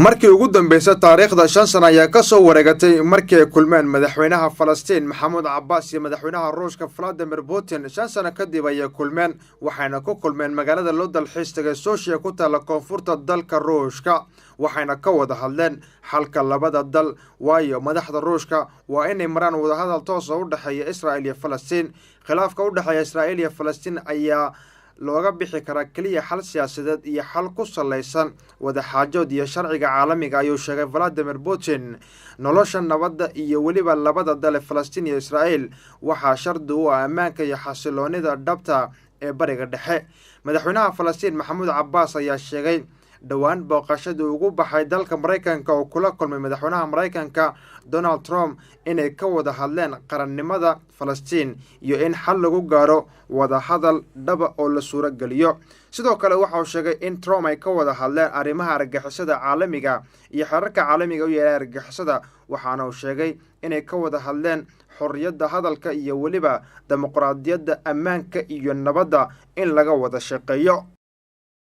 Markii ugu dambeysay taariikhda 5 sano ayaa kasoo wareegatay markii ay kulmeen madaxweynaha Falastiin Maxamuud Cabaas iyo madaxweynaha Ruushka Vladimir Putin. 5 sano kadib ayay kulmeen, waxayna ku kulmeen magaalada loo dalxiis tagay Sochi ku taalla koonfurta dalka Ruushka, waxayna ka wada hadleen xalka labada dal, waayo madaxda Ruushka waa inay maraan wadahadal toosa u dhexeeya Israel iyo Falastiin. Khilaafka u dhexeeya Israa'iil iyo Falastiin ayaa looga bixi karaa keliya xal siyaasadeed iyo xal ku salaysan wadaxaajood iyo sharciga caalamiga, ayuu sheegay Vladimir Putin. Nolosha nabadda iyo weliba labada dale Falastiin iyo Israa'iil waxaa shardi u ah ammaanka iyo xasiloonida dhabta ee Bariga Dhexe. Madaxweynaha Falastiin Maxamuud Cabaas ayaa sheegay dhowaan booqashadii ugu baxay dalka Maraykanka oo kula kulmay madaxweynaha Maraykanka Donald Trump inay ka wada hadleen qarannimada Falastiin iyo in xal lagu gaaro wadahadal dhaba oo la suurogeliyo. Sidoo kale waxa uu sheegay in Trump ay ka wada hadleen arrimaha argagixisada caalamiga iyo xeerarka caalamiga u yeelay argagixisada, waxaana uu sheegay inay ka wada hadleen xorriyadda hadalka iyo weliba dimuqraadiyadda, ammaanka iyo nabadda in laga wada shaqeeyo.